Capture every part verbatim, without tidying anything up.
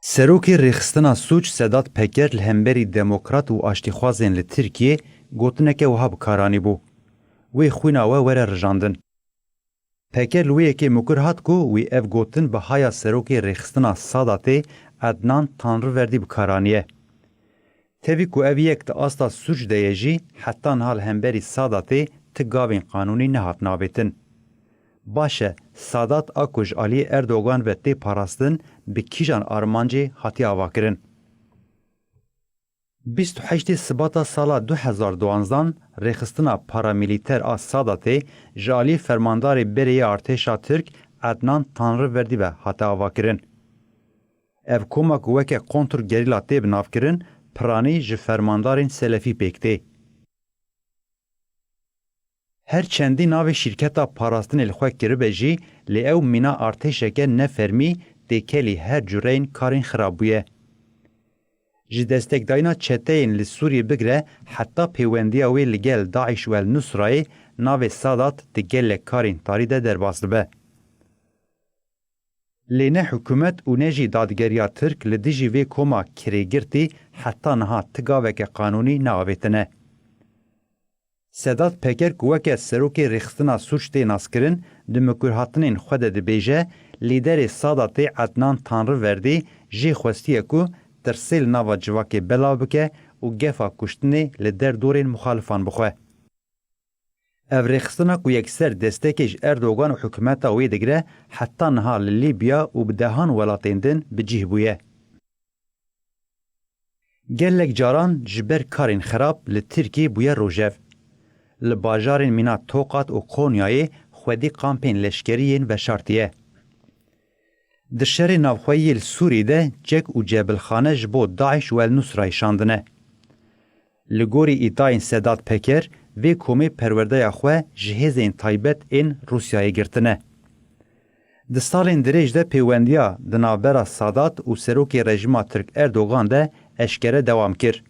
Serokê Rêxistina Sûc Sedat Peker li hemberî demokrat û aştîxwazên li Tirkiyê gotineke wiha bi kar anîbû, Wê xwîna we were rijandin. Peker li wê yekê mukir hat ku wî ev gotin bi haya serokê rêxistina Sadatê Ednan Tanriverdî bi kar aniye. Tevî ku ev yek di asta sûc de ye jî, heta niha li hemberî Sadatê ti gavên qanûnî nehatine avêtin. Baş e, Sadat a ku ji aliyê Erdogan ve tê parastin, bi kîjan armancê hatiye avakirin? Bîst û heştê Sibata sala du hezar duwanzdan rêxistina paramîlîter a Sadatê ji alî fermandarê berê yê artêşa Tirk Ednan Tanriverdî ve hate avakirin. Ev koma ku weke kontrgerîla tê binavkirin, piranî ji fermandarên selefî pêk tê. Her çendî navê şîrketa parastinê li xwe kiribe jî, lê ew mîna artêşeke nefermî têkelî her cureyên karên xirab bûye. Ji destekdayîna çeteyên li Sûriyê bigire heta pêwendiya wê li gel DAIŞ û El Nusrayê, navê Sadat di gelek karên tarî de derbas dibe. Lê ne hikûmet û ne jî dadgeriya Tirk li dijî vê koma kirêgirtî heta niha ti gaveke qanûnî neavêtine. Sedat Peker ku weke serokê rêxistina sûc tê naskirin, di mikurhatinên xwe de dibêje, lîderê Sadatê Ednan Tanriverdî jê xwestiye ku tirsê li nava civakê belav bike û gefa kuştinê li derdorên muxalifan bixwe. Ev rêxistina ku yekser destekê ji Erdogan û hikûmeta wê digire, heta niha li Lîbya û bi dehan welatên din bi cih bûye. Gelek caran ji ber karên xerab li Tirkiyê bûye rojev. Li bajarên mîna Tokat û Konyayê xwedî kampên leşkerî yên veşartiye. Di şerê navxweyî yê li Sûrî de cek û cebilxane ji bo DAIŞ û El Nusrayê şandine. Li gorî îdayên Sedat Peker, vê komê perwerdeya xwe ji hêzên taybet ên Rûsyayê girtine. Di salên dirêj de pêwendiya di navbera Sadat û serokê rejîma Tirk Erdogan de eşkere dewam kir.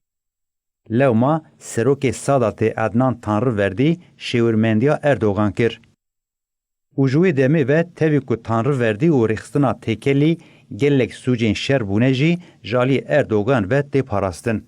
Lewma serokê Sadatê Ednan Tanriverdî şêwirmendiya Erdogan kir. Û ji wê demê ve tevî ku Tanriverdî û rêxistina têkelî gelek sûcên şer bûne jî ji alî Erdogan ve tê parastin.